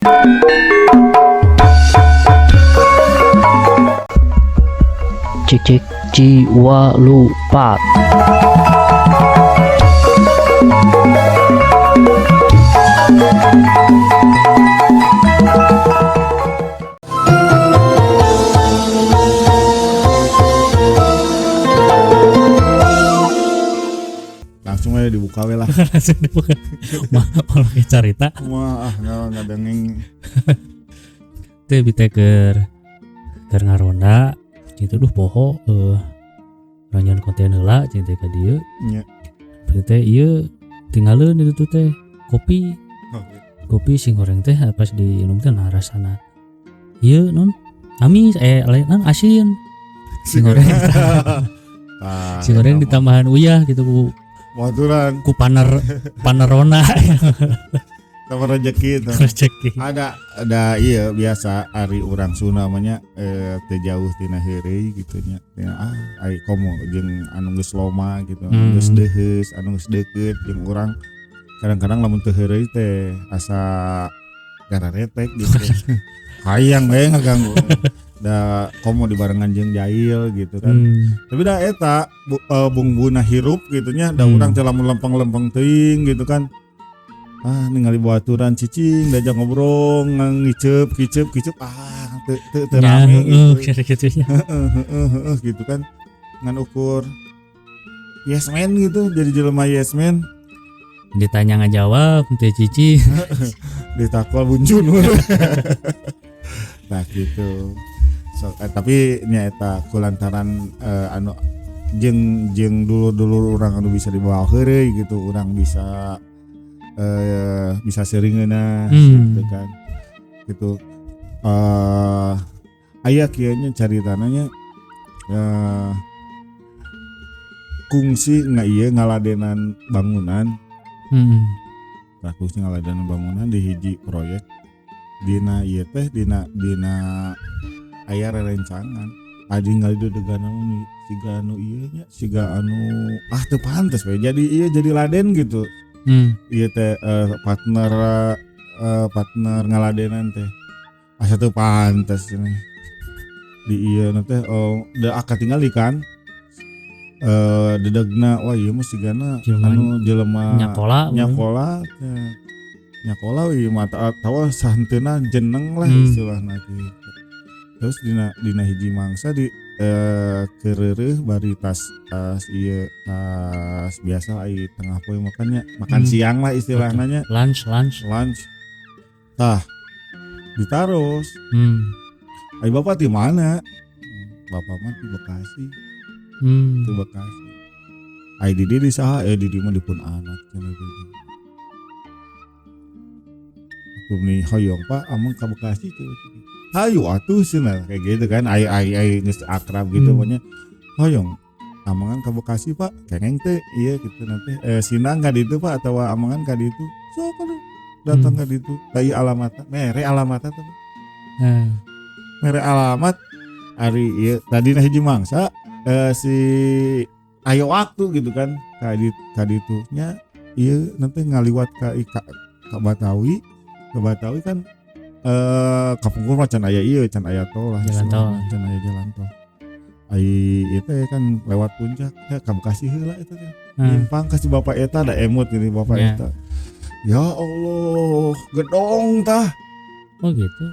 Cik cik jiwa lupa. Langsung aja dibuka we lah. Langsung dibuka. Mah kalau carita Wah, ah nggak dengeng. Teh bite keur keur ngaronda gitu, duh, poho nonton konten heula jeung teh ka dieu. Nya. Teh ieu tinggalin itu tuh teh kopi. Oh, kopi sing goreng teh pas diinum teh, nah, rasana ieu non amis, eh lain non asin sing goreng. Tah, Sing goreng eta mah. Ditambahan uyah gitu ku Baturan ku panerona. Sama rezeki itu. Rezeki. Ada, iya, biasa ari urang Sunda namanya teu jauh tina heureuy gitu nya. Tina, ah, ari komo jeung anu geus loma gitu, anu geus deuheus, anu geus deukeut jeung urang, kadang-kadang lamun teu heureuy teh asa gararetek gitu. Hayang we ngaganggu. Da komo dibarengan jeung jail gitu kan. Tapi da eta bumbuna hirup gitu nya, da urang teh lamun lempeng-lempeng teuing gitu kan. Ah, ningali baturan cicing diajak ngobrol, ngiceup kiceup kiceup, ah, teu teu teu rame gitu. Gitu ya. Heeh, heeh, heeh, gitu kan. Ngan ukur yes man gitu, jadi jelema yes man. Ditanya ngajawab teh cici. Ditakol buncun. Nah, gitu. So, tapi nya eta kulantaran anu jeung jeung dulur-dulur urang anu bisa dibawa heureuy gitu, urang bisa bisa seringeuna gitu kan. Gitu. Aya kieu nya caritana nya, kungsi nga ieu ngaladenan bangunan. Nah, kungsi ngaladenan bangunan di hiji proyek dina ieu teh, dina dina aya rerencangan adi ngali dedegan anu siga anu ieu nya, siga anu, ah, teu pantes we jadi ieu, jadi laden gitu. Ieu teh partner, partner ngaladenan teh asa teu pantes cenah di ieu na teh. Oh, da akad tinggali kan dedegna, wah, ieu mah sigana Jelema anu jelema nyakola. Nyakola teh, nyakola ieu mah atawa sahenteuna jeneng lah istilahna gitu. Terus dina dina hiji mangsa di kereureuh bari tas tas ieu, tas biasa ai tengah poe makannya, makan siang lah istilahna nya. Lunch, lunch. Lunch, tah ditaros, "Ai bapak di mana?" "Bapak mah di Bekasi." Di Bekasi. "Ai di dieu di saha?" "Eh, di dieu mah dipun anak," cenah gitu. "Aku nih hoyong, Pak, ameng ka Bekasi tuh." "Hayu atuh," cenah kayak gitu kan, ai ai ai geus akrab gitu. Pokoknya hoyong amengan ka Bekasi, Pak, kengeng teh iya gitu, nanti sinang ka ditu, Pak, atau amengan ka ditu, sok atuh datang ka ditu. Tah, ieu alamatna, mere alamatna tuh. Mere alamat ari ieu tadi hiji mangsa si ayo waktu gitu kan ka ditu nya, ieu nanti ngaliwat ka Batawi, ke Batawi kan kapungkur mah can aya ieu, can aya tol lah. Jalan tol. Istilahna, can aya jalan tol. Ai ieu teh kan lewat puncak ya, ka Bekasi heula eta teh. Nyimpang ka si bapak eta, da emut gini bapak eta, ya Allah, gedong tah. Oh gitu.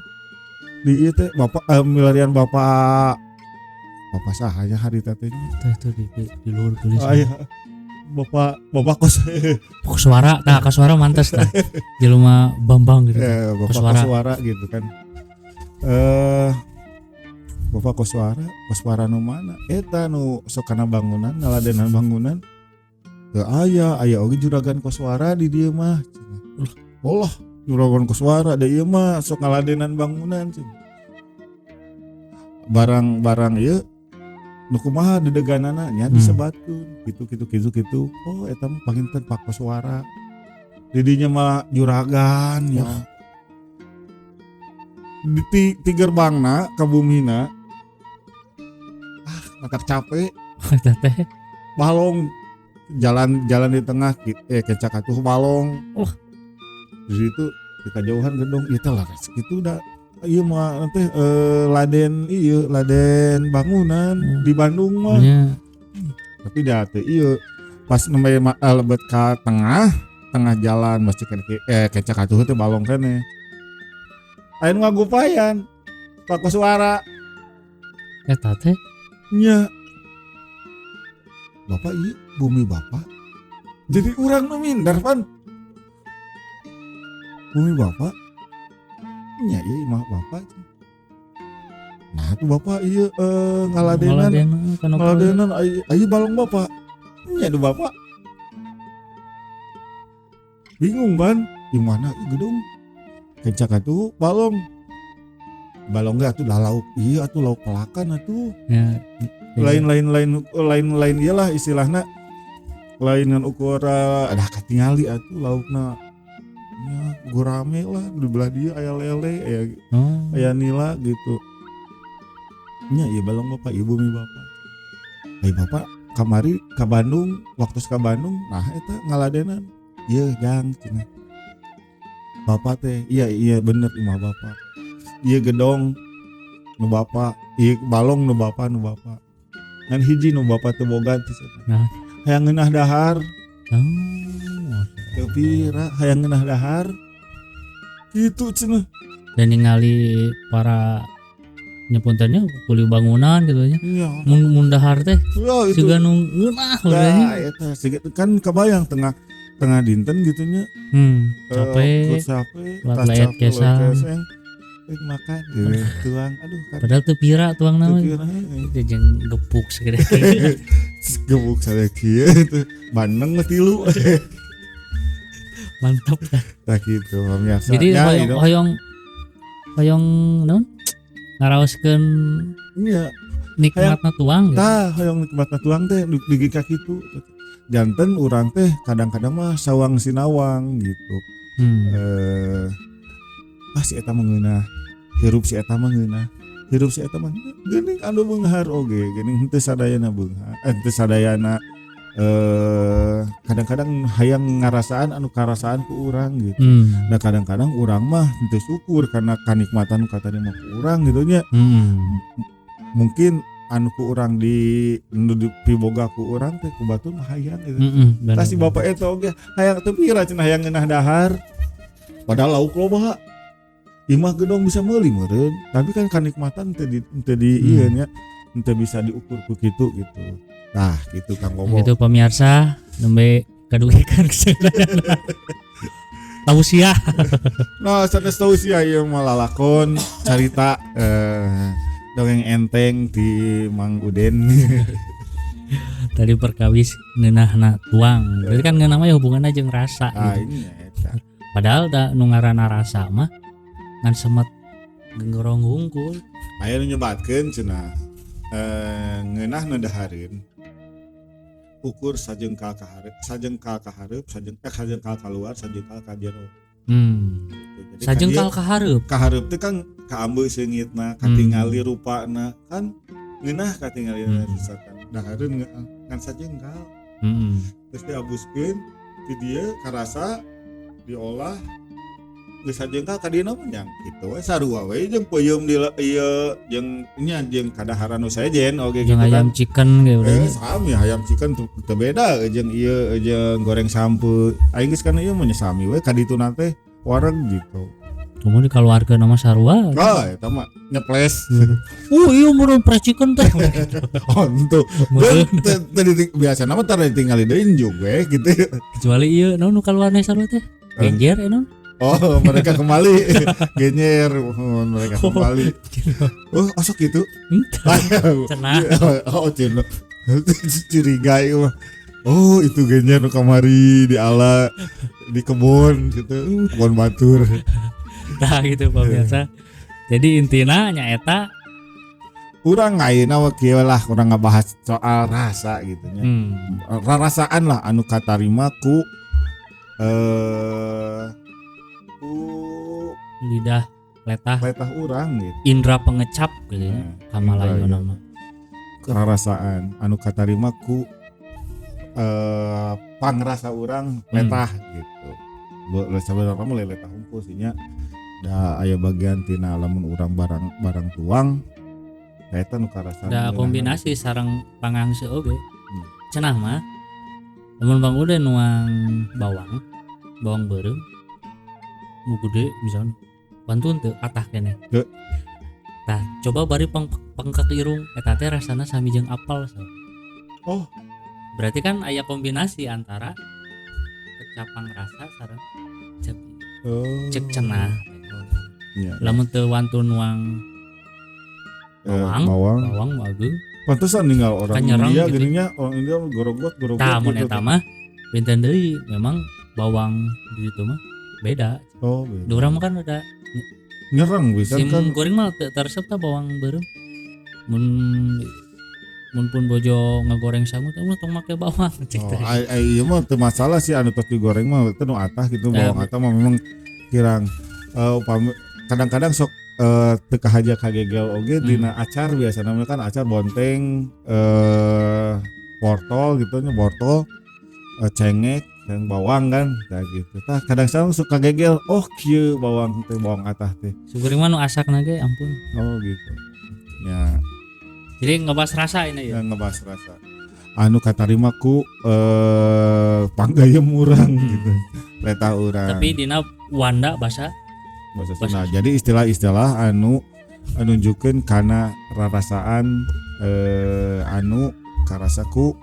Di ieu teh bapak milarian bapak bapak saha nya hari teh nya? Teh tuh di luhur tulis. Ah, iya. Bapak bapak kos. Koswara, tah, Koswara mantas tah. Jelema Bambang gitu. Bapak Koswara. Koswara gitu kan. Bapak Koswara, Koswara nu mana? Eta nu sok kana bangunan, ngaladenan bangunan. Teu aya, aya oge juragan Koswara di dieu mah. Allah, juragan Koswara da ieu mah sok ngaladenan bangunan cenah. Barang-barang ieu nu kumaha dedeganana nya disebatkeun gitu gitu gitu gitu. Oh, eta mah panginten Pak Koswara. Didinya mah juragan ya. Di ti gerbangna ka bumina, ah, matak capek. Eta teh. Balong, jalan jalan di tengah kencak atuh balong. Di situ Di kajauhan gedong ieu teh laras kitu da ieu mah teh laden ieu laden bangunan di Bandung mah. Tapi da teu ieu pas nembe lebet ka tengah tengah jalan masih kan kenca katuhu teh balong keneh. Aya nu ngagupayan Pak Koswara. Eta teh nya. Bapak ieu bumi bapak. Jadi urang nu minder pan. Bumi bapak. Nya ieu imah bapak. Nah tuh bapak ieu ngaladenan ngaladenan ayo balong bapak. Nya tuh bapak. Bingung kan di mana gedung kencak atuh balong. Balong ge atuh lah lauk ieu atuh lauk pelakan atuh. Ya. Lain iyalah istilahna lain ngan ukur ada katingali atuh laukna nya gurame lah di belah dia aya lele aya aya nila gitu nya ieu balong bapak ieu bumi bapak ai bapak kamari ka Bandung waktu ka Bandung nah eta ngaladenan ieu jang cenah bapak teh iya iya bener imah bapak ieu gedong nu bapak ieu balong nu bapak ngan hiji nu bapak teu boga teh nah hayang ngeunah dahar teu pira hayang ngeunah dahar kitu cenah dan ningali para nyepuntennya kuli bangunan gitu nya mun mun dahar teh siga nu ngeunah nah eta siga kan kebayang tengah tengah dinten gitu nya capek capek kesang makan gitu tuang aduh kan. Padahal teu pira tuang nama jeung gepuk segede gepuk sagede kieu teh bandeng tilu mantap tah kitu pemirsa. Jadi hoyong hoyong naon ngaraoskeun nya nikmatna tuang gitu. Tah hoyong nikmatna tuang teh dugi ka kitu janten urang teh kadang-kadang mah sawang sinawang gitu. Ah si eta mengeunah hirup si eta mah ngeunah hirup si eta mah geuning anu beunghar oge geuning henteu sadayana beunghar henteu sadayana kadang-kadang hayang ngarasaan anu karasaan ku urang gitu. Nah kadang-kadang urang mah henteu syukur karena kanikmatan katanya mah ku urang gitu nya. Mungkin anu ku urang di nu piboga ku urang teh ku batur mah hayang gitu. Tah si bapak eta oge hayang teu pira cenah hayang ngeunah dahar padahal lauk loba imah gedong bisa meuli meureun tapi kan kanikmatan teu di ieu nya teu bisa diukur ku kitu gitu. Nah gitu Kang Bobo. Gitu pemirsa nembe kadugikan kesadayana. Tausiah. Nah sanes tausiah ieu mah lalakon carita dongeng enteng di Mang Uden. Tadi perkawis ngeunahna tuang. Berarti kan ngeunah mah ya hubunganna jeung rasa gitu. Ini eta. Padahal da nu ngaranna rasa mah ngan semet genggorong hungkul. Aya nu nyebatkeun cenah ngeunah nu dahareun ukur sajengkal ka hareup, sajengkal ka hareup, sajengkal kaluar, sajengkal ka jero. Gitu. Sajengkal ka hareup. Ka hareup teh kan kaambe seungitna, katingali rupana kan ngeunah katingali misalkan. Dahareun ngan sajengkal. Terus diabuskeun di dieu karasa diolah geus sajengkal ka dieuna mah nya kitu we sarua we jeung peuyeum di ieu jeung nya jeung kadaharan nu sejen oge gitu kan. Ayam chicken ge udah. Sami ayam chicken teu beda jeung ieu jeung goreng sampe. Aing geus kana ieu mah nya sami we ka dituna teh wareg gitu. Cuman dikaluarkeun mah sarua. Oh, eta mah nyeples. Ieu meureun fresh chicken teh. Oh, henteu. Teu biasana mah tara ditinggali deui injuk we gitu. Kecuali ieu naon nu kaluarna sarua teh? Genjer naon? Oh, mereka kembali. Genyer, mereka kembali. Oh, asok gitu. Cenah. Oh, cenah. Curiga ieu mah. Oh, itu genyer nu kamari di ala di kebun gitu, kebun batur. Nah, gitu pemirsa. Jadi intina nyaeta urang ayeuna mah kieu lah urang ngabahas soal rasa gitu nya. Rarasaan lah anu katarima ku lidah letah urang gitu. Indra pengecap gitu ya. Kamalayu nama. Rarasaan anu katarima ku pangrasa urang letah gitu. Sebenarnya mah letah hungkul sih nya. Da aya bagian tina lamun urang barang barang tuang eta nu karasana. Da kombinasi sareng pangangse oge. Cenah mah lamun Bang Ude nuang bawang, bawang beureum nu gede misalnya bantun teu atah keneh. Teu. Tah, coba bari pengkek irung eta teh rasana sami jeung apel so. Oh. Berarti kan aya kombinasi antara kecapang rasa sareng cek Oh. cek cenah. Iya. Lamun teu wantun nuang bawang, bawang. Bawang nu ageung. Pantesan ninggal orang Kanyereng India gitu. geuning nya, orang India gorogot gorogot Tah mun gitu. eta mah benten deui memang bawang di ditu mah beda. Oh, beda. Di urang mah kan udah nyerang bisa sim kan. goreng mah teu teresep tah bawang beureum. Mun mun pun bojo ngagoreng sangu teh ulah tong make bawang cek Oh, teh. ai ai ieu mah teu masalah sih anu tos digoreng mah teu nu atah gitu Nah, bawang atah mah memang kirang upami kadang-kadang sok teu kahaja kagegel oge dina acar biasana mah kan acar bonteng wortel gitu nya wortel cengek dan bawang kan kayak gitu. Tah kadang-kadang suka gegel, oh kieu bawang teh bawang atah teh. Sim kuring mah nu asakna ge ampun. Oh gitu. Ya, Jadi ngebahas rasa ini ya. yang ngebahas rasa. Anu katarima ku panggayem urang gitu. Letah urang. Tapi dina wanda bahasa bahasa Sunda. Jadi istilah-istilah anu nunjukkeun kana rarasaan anu karasa ku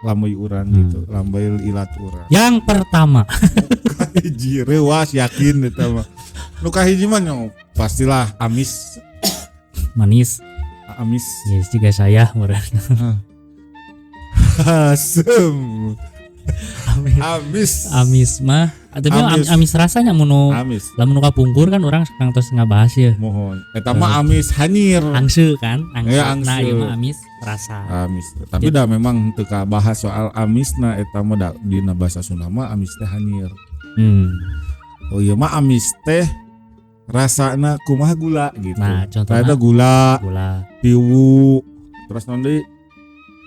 lambai urang gitu, lambai ilat urang. Yang pertama. Hiji reuas yakin eta mah. Nu kahiji mah nya pastilah amis, Manis. Amis. Yes, juga saya murah. Asem. Amis. Amis. Amis mah tapi Amis. amis rasanya mun Amis. lamun nu kapungkur kan orang sekarang terus ngabahas ya. Mohon. Eta mah amis hanyir. Angse kan, angse. Ya, angse. Nah, ieu mah amis rasa. Amis. Tapi dah memang teu kabahas soal amisna eta mah da dina bahasa Sunda mah amis teh hanyir. Oh iya mah amis teh rasana kumaha gula gitu. Nah, contohna Ternyata gula, gula, tiwu, terus naon deui?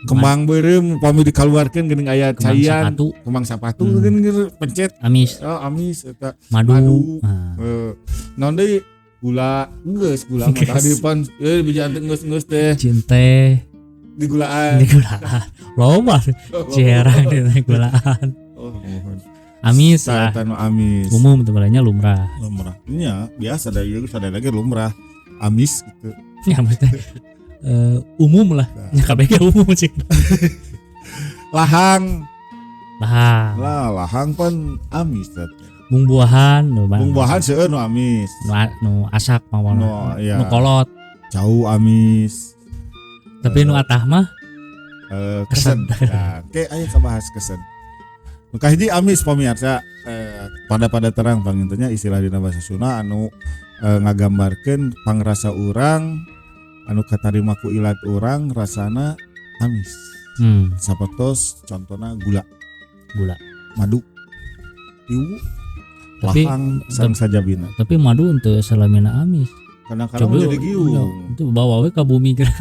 Kembang beureum upami dikaluarkeun geuning aya kembang caian, sapatu, kembang sapatu geuning pencet. Amis, Oh, amis eta. Madu. Madu. Nah, Naon deui? Gula, geus gula mah Geus. tadi pan euy bijaan teh geus-geus teh cinte digulaan. di gulaan. Loba jarang di gulaan. Oh, mohon. Amis lah. Eta nu amis. Umum sebenarnya lumrah. Lumrah. Nya, biasa da ieu sadaya lagi lumrah. Amis gitu. Ya maksudnya umum lah. Nah. Ya KBG umum sih. Lahang. Lah, Lah, lahang pan amis teh. mung buahan, nu Mung buahan seueur nu amis. Nu, nu asak mawon. Nu, iya. Nu kolot. Jauh amis. Tapi nu atah mah Kesen. Nah, oke, ayo kabahas kesen. Nu kahiji amis pemirsa pada terang pangintennya istilah dina bahasa Sunda anu ngagambarkeun pangrasa urang anu katarima ku ilat urang rasana amis. Sapertos contona gula, gula. Madu, tiwu, Tapi- lahang sareng sajabina. Tapi madu untuk salamina amis. Kadang-kadang jadi giung. Itu bawa we ka bumi geura.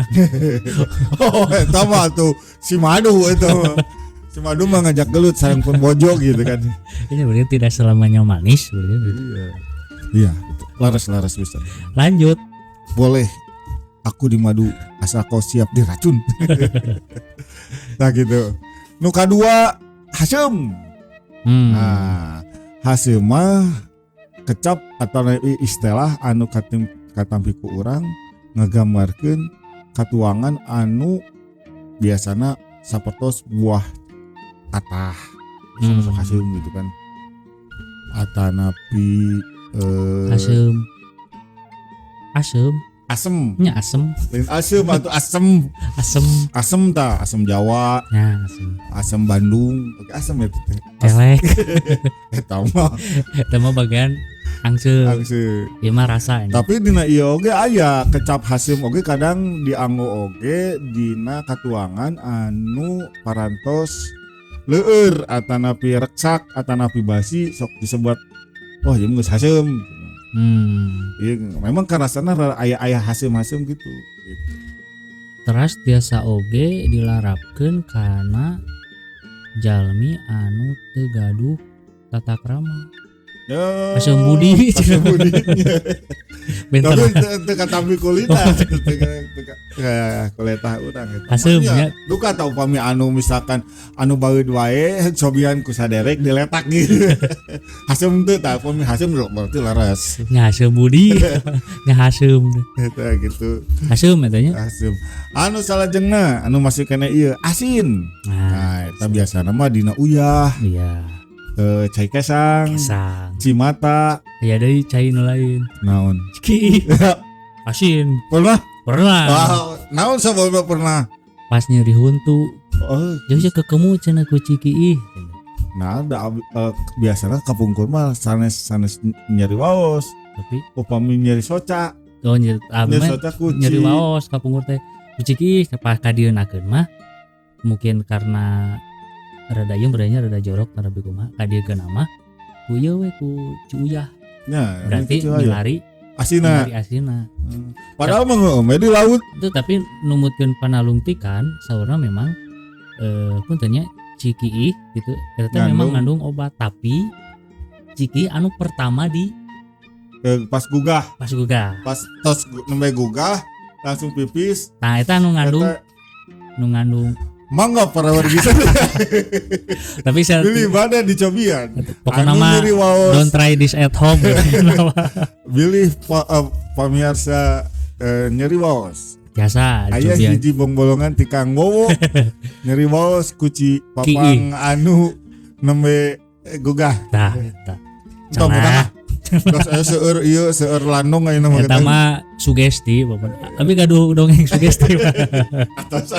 Oh, eta mah tuh si madu eta mah. Si madu mah ngajak gelut sayang pun bojo gitu kan. Ini berarti tidak selamanya manis berarti. Iya. Iya, betul. Laras-laras bisa. Lanjut. Boleh aku dimadu asal kau siap diracun. Nah gitu. Nu kadua haseum. Nah, haseum mah kecap atau istilah anu katampi ku urang ngagambarkeun katuangan anu biasana sapertos buah atah. Sok haseum gitu kan. Atanapi Haseum. Asem. Asem. Nya asem. Lain asem atau asem. Asem. Asem ta, asem Jawa, Nah, asem. asem Bandung. Oke, asem itu teh. Celek. Eta mah Eta mah bagian angse. angse. Ieu mah rasa ini. Tapi dina ieu oge aya kecap haseum oge kadang dianggo oge dina katuangan anu parantos leueur atanapi reksak atanapi basi sok disebut wah ieu geus haseum. Iya, memang karasana aya-aya haseum-haseum gitu. Gitu. Teras tiasa oge dilarapkeun kana jalmi anu teu gaduh Tata krama. Ya, Haseum budi. Haseum budi. Benten. Tapi teu katampi kulita, teu kuletah urang gitu. Haseum nya. Duka tau upami anu misalkan anu baeud wae cobian ku saderek diletak gitu. Haseum teu tah upami haseum berarti leres. Nya haseum budi. Nya haseum. Eta gitu. Haseum eta nya. Haseum. Anu salajengna anu masih kena ieu asin. Nah, eta biasana mah dina uyah. Iya. Cai kesang, kesang, cimata, ya deui cai nu lain. Naon? Ciki. Asin. Pernah? Pernah. Wow, naon sabab pernah? Pas nyeri huntu. Oh, jauh sih kekemu cenah ku ciki ih. Nah, da, biasana kapungkur mah sanes nyeri waos. Tapi upami nyeri soca. Oh, nyeri soca ku nyeri waos kapungkur teh. Ku ciki pas kadieunakeun mah mungkin karena rada ieu beranya rada jorok rada kumaha kadiekeun mah ku ieu we ku cuuyah. Ya, berarti milari asina. Milari asina. Padahal mah heueuh di laut. Itu tapi numutkeun panalungtikan saurna memang punten nya ciki gitu eta teh memang ngandung obat tapi ciki anu pertama di pas gugah. Pas gugah. Pas tos nembe gugah langsung pipis. Nah, eta anu ngandung nu ngandung mangga para warga tapi saya beli badan dicobian. Pokoknya mah don't try this at home. Bilih pamirsa nyeri waos. Biasa aya hiji bongbolongan ti Kang Wowo nyeri waos kuci papang anu nembe gugah. Tah eta. Cenah. Terus aya seueur ieu seueur landong ayeuna mah. Eta mah sugesti bapak. Abi gaduh dongeng sugesti. Atos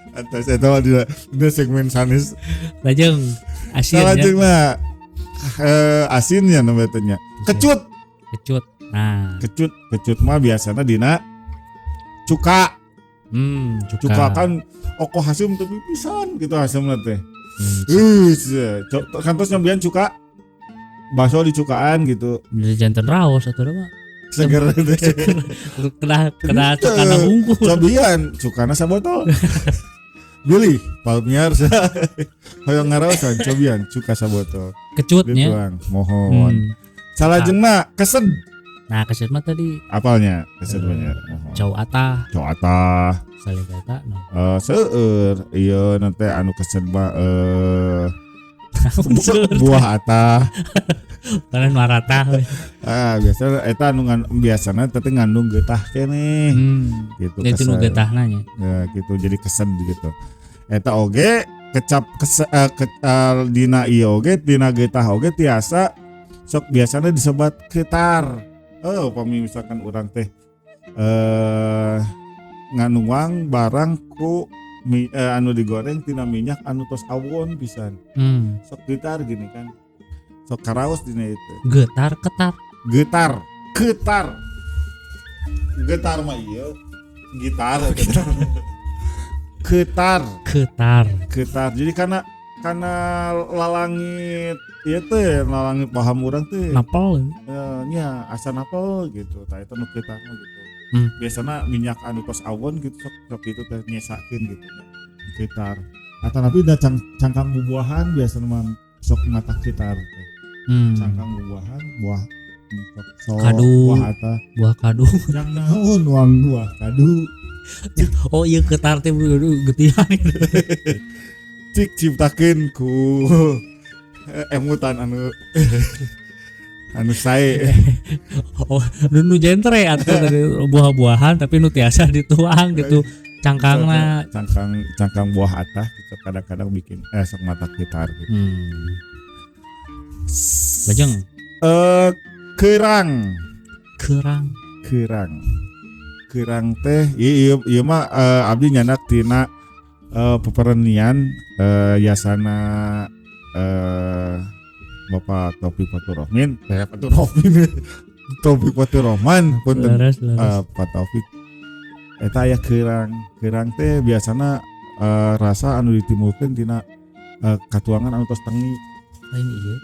atas eta mah dina segmen sanes. Lajeng asin. Lajeng mah asinnya namanya teh nya. Kecut. Kecut. Nah, kecut mah biasana dina cuka. Cuka. Cuka kan okoh haseum tapi pisan gitu haseumna teh. Kantos nyobian cuka. Bakso dicukaan gitu. Janten raos atuh mah. Seger teh. Kena cukana bungkus. Cobian cukana sabotol. Beli pamirsa hoyong ngaraosan cobian cuka sabotol. Kecutnya. Mohon. Salajengna kesed. Nah, kesed mah tadi apalnya kesed banyak. Mohon. Cau atah. Cau atah. Saling eta no. Seueur ieu nanti anu kesed mah buah atah. Panen maratah. Ah, biasa eta anu biasana teh ngandung getah keneh. Gitu itu nu getahna nya. Ya gitu jadi kesed gitu. Eta oge kecap dina ieu oge dina getah oge tiasa sok biasana disebat ketar. Oh, upami misalkan urang teh nganuang barang ku anu digoreng tina minyak anu tos awon pisan. Sok getar gini kan. Sok karaos dina itu. Getar ketar. Getar, ketar. Getar mah ieu. Gitar. Ketar. Ketar. Ketar. Jadi karena lalangit ieu teh lalangit paham urang teh. Napel. Nya asa napel gitu. Tah eta nu ketar mah gitu. Biasana minyak anu tos awon gitu sok gitu teh nyesakeun gitu. Ketar. Atau tapi da cangkang bubuahan biasana mah sok mata ketar teh. Cangkang bubuahan, buah sok kadu, buah atah, buah kadu. Jang naon uang buah kadu. Oh iya ketar teh getihan. Cik ciptakeun ku emutan anu anu sae. Oh, nu jentre atuh dari buah-buahan tapi nu tiasa dituang gitu. Cangkangna cangkang buah atah gitu kadang-kadang bikin sok mata ketar gitu. Lajeng kerang. Kerang teh ieu mah abdi nyandak tina peperenian yasana Bapak Taufik Faturrahman, Taufik Faturrahman punten Pak Taufik eta aya kerang teh biasana rasa anu ditimbulkeun tina katuangan anu tos tengi. Lain ieu.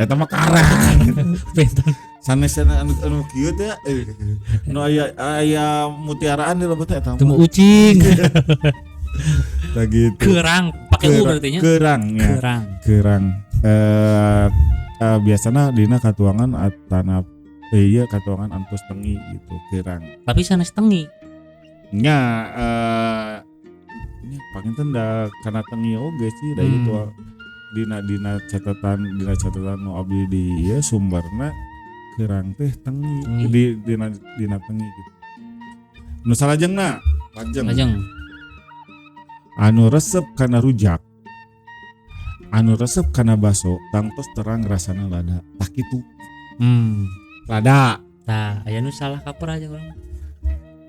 Eta mah karang. Benten. Sanesna anu kieu teh nu aya mutiaraan di lebet eta mah. Temu ucing. Tah gitu. Kerang pakai u berarti nya. Kerang ya. Kerang. Kerang. Biasana dina katuangan atana iya katuangan antos tengi gitu kirang. Tapi sanes tengi. Nya nya panginten da kana tengi oge sih da itu dina catatan nu abdi di ieu sumberna kirang teh tengi di dina tengi gitu. Nu salajengna lajeng. Anu resep kana rujak, anu resep kana baso, tangtos terang rasana lada. Tah kitu. Lada. Tah aya nu salah kaprah aja urang.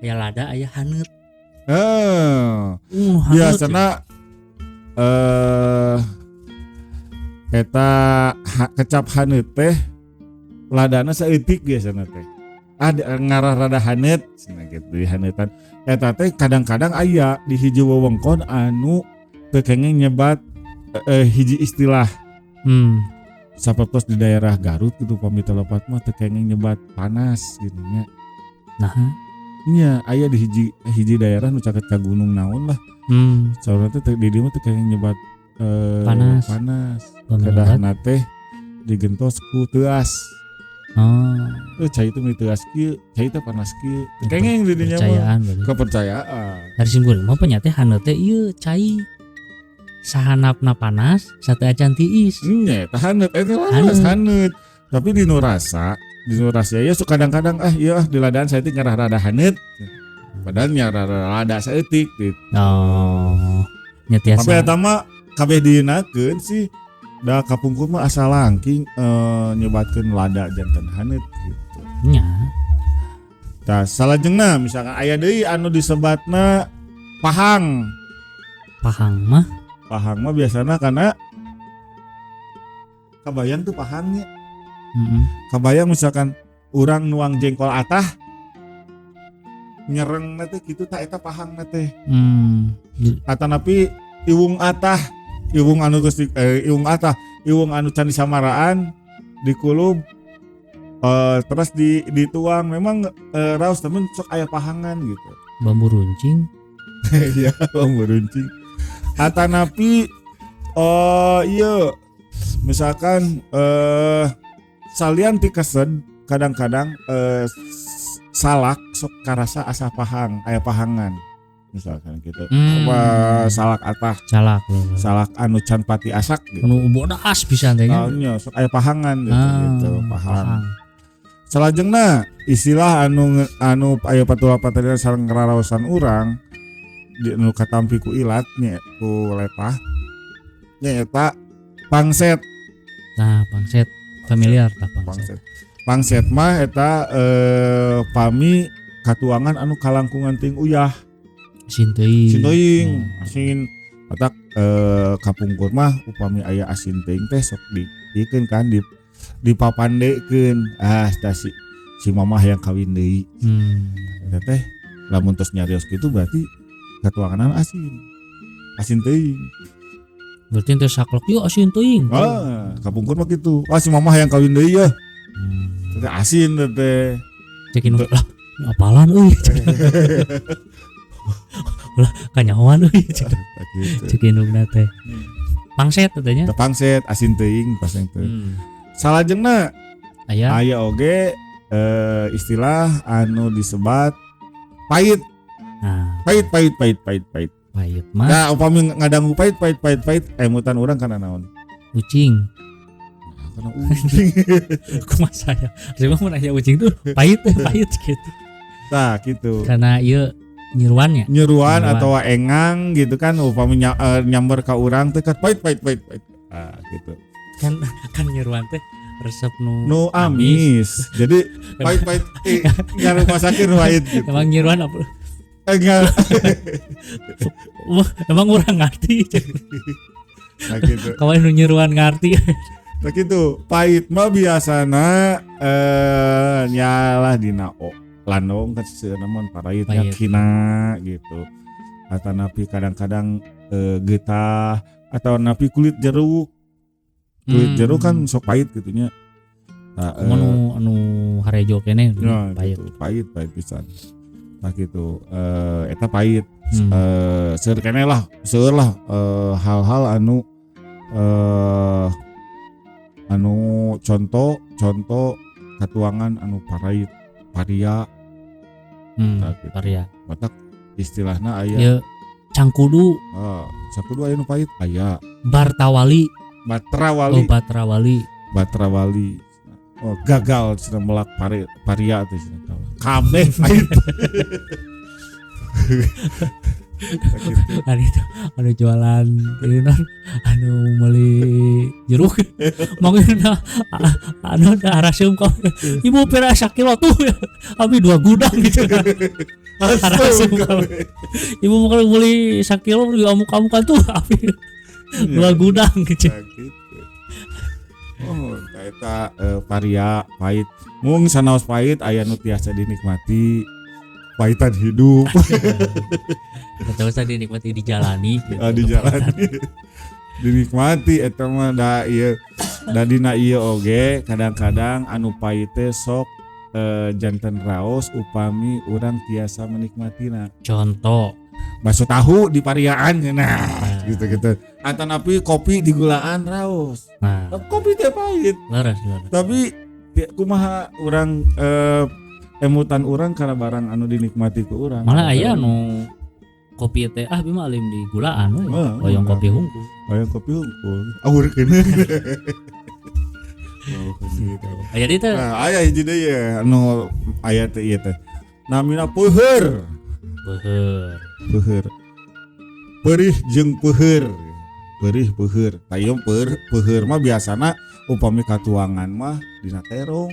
Aya lada aya haneut. Biasana eta kecap haneut teh ladana saeutik biasana teh. Ada ngarah rada haneut cenah kitu di haneutan. Eta teh kadang-kadang aya di hiji wewengkon anu teu kenging nyebat hiji istilah. Sapertos di daerah Garut gitu pami telepat mah teu kenging nyebat panas gitu nya. Nah, nya aya di hiji daerah nu caket ka gunung naon lah. Saurna teh di dieu mah teu kenging nyebat panas. Kedahna teh digentos ku teuas. Oh. Cai itu meni teuas kieu, cai teh panas kieu. Kenging di dinya mah kepercayaan. Dari simkuring mah nya teh haneut teh ieu cai sahanapna panas sate acan tiis. Nya eta haneut eta panas haneut. Tapi di nu rasa ya sok kadang-kadang ieu di ladaan saeutik ngarah rada haneut. Padahal nya rada saeutik gitu. Oh. Nya tiasa. Tapi eta mah kabeh dinakeun sih. Da kapungkur mah asa langking nyebatkeun lada janten haneut gitu. Nya. Tah salajengna misalkan aya deui anu disebatna pahang. Pahang mah? Pahang mah biasana kana kabayang tuh pahangnya. Kabayang misalkan urang nuang jengkol atah nyerengna teh kitu tah eta pahangna teh. Atanapi iwung atah, iwung anu geus iwung atah, iwung anu can disamaraan dikulub terus dituang memang raos temen sok aya pahangan gitu. Bambu runcing. Iya, bambu runcing. Atanapi iya misalkan salian ti kesed kadang-kadang salak sok karasa asa pahang, aya pahangan misalkan gitu. Apa salak atah, salak anu can pati asak gitu. Anu bodas pisan teh nya. Nya sok aya pahangan gitu, gitu pahang. Salajengna istilah anu aya patula-patulana sareng ngraraosan urang di anu katampi ku ilat nya ku letah nya eta pangset. Nah, pangset familiar tah pangset. Pangset mah eta pami katuangan anu kalangkungan ting uyah. Asin teuing. Asin. Otak kapungkur mah upami aya asin teuing teh sok diikeun kan dipapandekeun. Ah, tah si mamah yang kawin deui. Eta teh lamun tos nyarios kitu berarti katuangan asin. Asin teuing. Berarti teh saklek yuk asin teuing. Ah, kapungkur mah kitu. Ah, si mamah yang kawin deui ya. Teh asin teh. Cekin lah, apalan euy. Ulah kanyahoan euy. Cek indungna teh. Pangset teh nya. Pangset asin teuing paseng teh. Salajengna aya oge istilah anu disebat pahit. Nah, pahit pahit pahit pahit pahit. Pahit mah. Nah, upami ngadangu pahit pahit pahit pahit emutan urang kana naon? Ucing. Nah, kana ucing. Kumaha saya? Saya mah aya ucing tuh pahit pahit gitu. Tah gitu. Karena ieu nyeruannya. Nyeruan atau engang gitu kan upami nyamber ka urang teh kan pahit pahit pahit pahit. Ah gitu. Kan nyeruan teh resep nu amis. Jadi pahit pahit ngarumasakeun pahit gitu. Emang nyeruan apa? Enggak. Emang urang ngerti. Nah, gitu. Kalau nu nyeruan ngerti. Nah gitu, pahit mah biasana nyalah dina landong kan seueurna mah paraitnya kina gitu. Atau napi kadang-kadang getah atau napi kulit jeruk. Kulit jeruk kan sok pahit gitu nya. Nah, anu harejo keneh nah, pahit. Gitu, pahit pahit pisan. Nah gitu, eta pahit. Seueur keneh lah, seueur lah hal-hal anu Anu contoh contoh katuangan anu parait, paria. Tah, gitu. Paria. Matak istilahna aya. Ya, cangkudu. Ah, sakudu aya nu pahit aya. Bartawali. Batrawali. Oh, batrawali. Batrawali. Oh, gagal cenah melak pari, paria teh cenah kabeh pahit. Gitu. Kan itu anu jualan ini non anu beli jeruk mungkin anu araseum kok ibu pira sakilo tuh abi dua gudang gitu kan. Araseum kabeh. Ibu mau kalau beli sakilo beli amuk-amukan tuh abi dua gudang gitu. Nah, gitu. Oh, eta paria pahit. Mung sanaos pahit aya nu tiasa dinikmati, pahitan hidup. Atau usah dinikmati, dijalani gitu. Ah, dijalani. Dinikmati eta mah da ieu da dina ieu oge kadang-kadang anu pahit teh sok janten raos upami urang tiasa menikmatina. Contoh? Bakso tahu di pariaan, nah gitu-gitu. Atanapi kopi di gulaan raos. Nah. Kopi teh pahit. Leres leres. Tapi kumaha urang emutan urang karena barang anu dinikmati ku urang. Malah aya nu kopi teh ah bima alim di gulaan we. Heeh, hoyong bener. Kopi hungkul. Hoyong kopi hungkul. Awur keun. Oh, gitu. Aya di teh. Nah, aya hiji deui ya anu aya teh ieu teh. Namina peuheur. Beuheur. Peuheur. Perih jeung peuheur. Perih peuheur. Tah ieu peuheur mah biasana upami katuangan mah dina terong.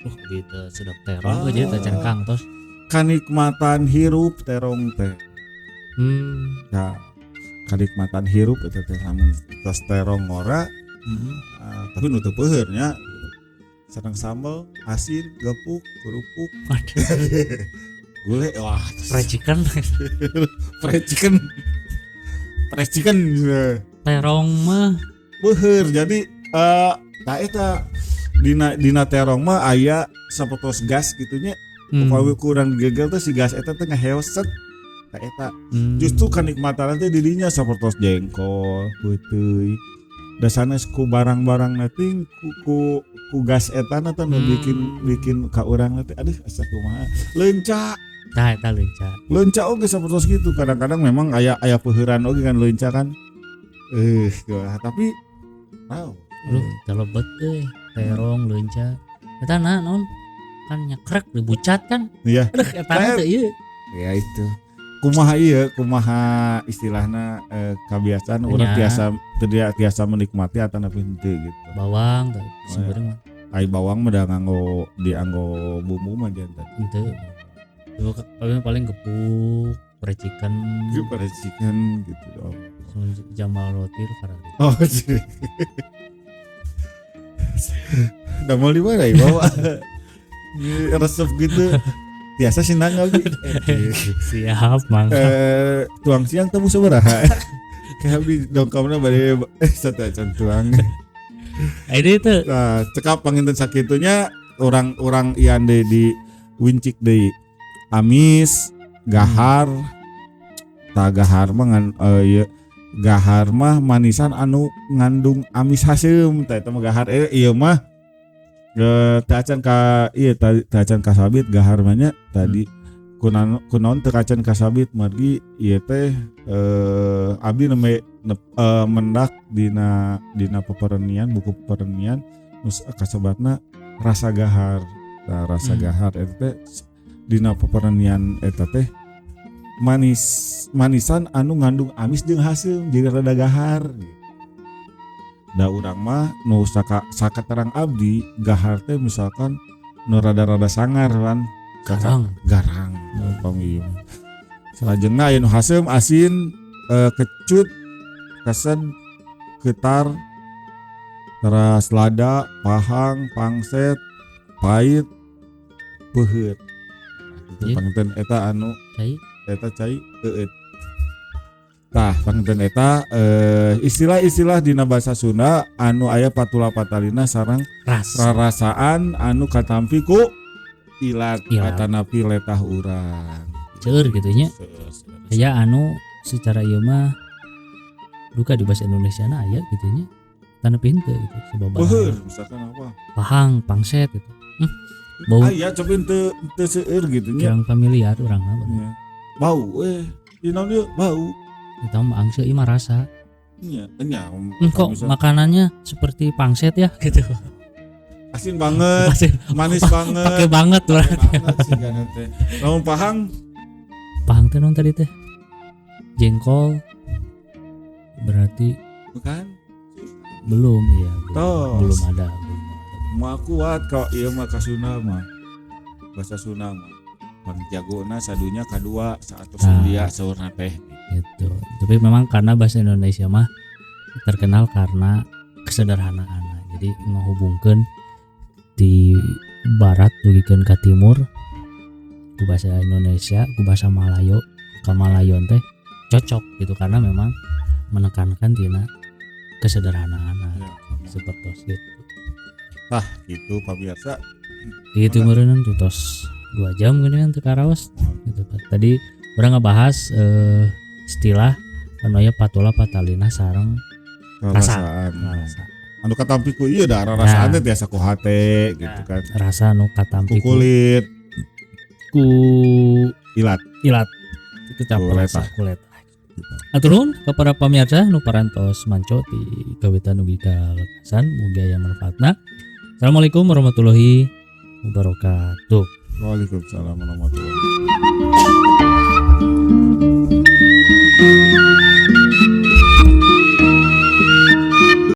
Oh, gitu sedap terong oh, jadi teh can kangtos. Kanikmatan hirup terong teh. Ya, kanikmatan hirup eta teh lamun tos terong ngora, tapi nu teu peuheur nya. Sareng sambal, asin, gepuk, kerupuk, Waduh, gulai, wah, fried chicken. Fried chicken. Fried chicken. Terong mah Peuheur. Jadi tah eta dina dina terong mah aya sapertos gas gitunya. Upami kurang gegel teh si gas eta teh ngaheoset. Tah eta justru kanikmatan teh dirinya sapertos jengkol, peuteuy. Da sanes ku barang-barang nanti ku gas eta na teh nu bikin bikin ka urang teh aduh asa kumaha. Leunca, Tah eta leunca. Leunca oge sapertos gitu. Kadang-kadang memang aya aya peuheuran oge kan leunca kan. Tapi wow. Aduh, telebet euy, terong leunca. Eta nah naon? Kan nyekrek dibucat kan. Iya. Aduh, eta mah teu ieu. Ya itu. Kumaha ieu, kumaha istilahna kebiasaan urang tiasa teu tiasa menikmati atau nepi henteu gitu. Bawang teh sebenarnya mah Ai bawang mah da nganggo dianggo bumbu mah janten. Henteu. Coba paling paling gepuk, fried chicken, Fried chicken gitu. Oh. Jamal roti karena Oh, jadi. Damel di mana ya bawa? Resep gitu. Biasa sih nanggal gitu. Siap, Mang. Tuang siang temu sabaraha? Kayak abdi dongkapna bade satu acan tuang. Ini tuh Nah, cekap panginten sakitunya orang-orang ian deui di wincik deui. Amis, gahar, tah gahar mah ngan ieu gahar mah manisan anu ngandung amis haseum tah eta mah gahar ieu mah teu acan ka ieu teu acan kasabit gahar mah nya tadi kunaon teu acan kasabit margi ieu teh abdi nembe mendak dina dina peperenian, buku peperenian nus kasebatna rasa gahar. Nah, rasa gahar eta teh dina peperenian eta teh manis manisan anu ngandung amis jeung haseum jadi rada gahar gitu. Da urang mah nu saka sakaterang abdi gahar teh misalkan nu rada-rada sangar kan. Garang. Garang upami ieu mah. Salajengna aya nu haseum, asin, kecut, kesed, getar, teras lada, pahang, pangset, pahit, peuheur. Nah, gitu Iya. panginten eta anu Cai. Eta cai eueut. Tah, panginten eta istilah-istilah dina bahasa Sunda anu aya patula patalina sareng Rasa. rarasaan anu katampi ku ilat Ilat. atanapi letah urang. Seueur gitu nya. Seueur, seueur. Aya anu secara ieu mah duka di bahasa Indonesia na aya gitu nya. Tanda henteu gitu sebab Beuheur misalkan apa. Pahang, pangset gitu. Bau Ah iya, coba teu teu seueur gitu nya. Kurang familiar urang mah. Nya. Bau di naon ieu bau. Eta mah angse, ieu mah rasa. Nya, nya. Kok makanannya seperti pangset ya gitu. Asin banget, Pasti manis banget. Pakai banget berarti. Banget sih kan teh. Lamun pahang? Pahang teh naon tadi teh? Jengkol berarti. Bukan? Belum ya, belum, Tos. belum ada, belum ada. Mau kuat kalau ieu mah ka Sunda mah. Bahasa Sunda mah. Pang jagona sadunya kadua saatos Nah. dia saurna teh. Gitu. Tapi memang karena bahasa Indonesia mah terkenal karena kesederhanaan. Jadi ngehubungkeun di barat dugikeun ka timur ku bahasa Indonesia, ku bahasa Malayo ka Malayon teh cocok gitu karena memang menekankan tina kesederhanaan Ya. seperti itu. Tah gitu pamirsa. Gitu meureunnan tuh tos 2 jam gini kan teu karaos gitu Pak. Tadi urang ngebahas istilah anu aya patula patalina sareng rasa. Rarasaan. Rasa. Anu katampi ku ieu da rarasaan teh tiasa ku hate gitu kan. Rasa anu katampi Ku kulit, ku ilat. Ilat itu cap Ku rasa letah. ku letah. Atur nuhun kepada pemirsa nu parantos manco ti kawitan ugi ka lekasan, mugi aya manfaatna. Assalamualaikum warahmatullahi wabarakatuh. Waalaikumsalam warahmatullahi wabarakatuh.